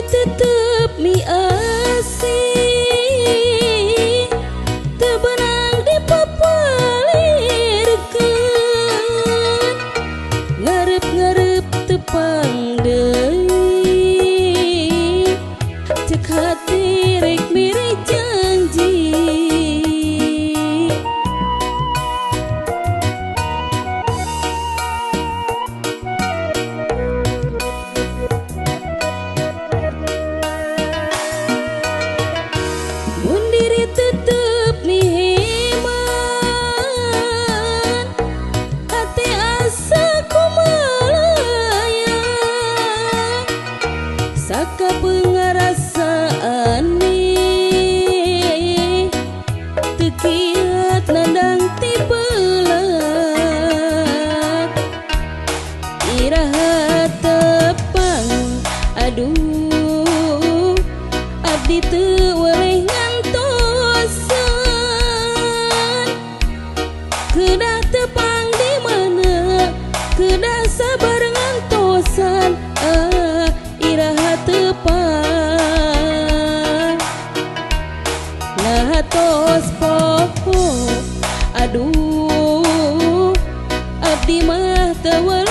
Tetep miasih teu beunang dipapalirkeun ngarep-ngarep tepang deui cek hati rek mere janji. Tetep miheman hati asa kumalaya saka pengarasaan teu kiat nandang ti beulak iraha tepang aduh abdi teu weleh ngantosan kedah tepang di mana kedah sabar ngantosan ah iraha tepang nah tos poho aduh abdi mah teu.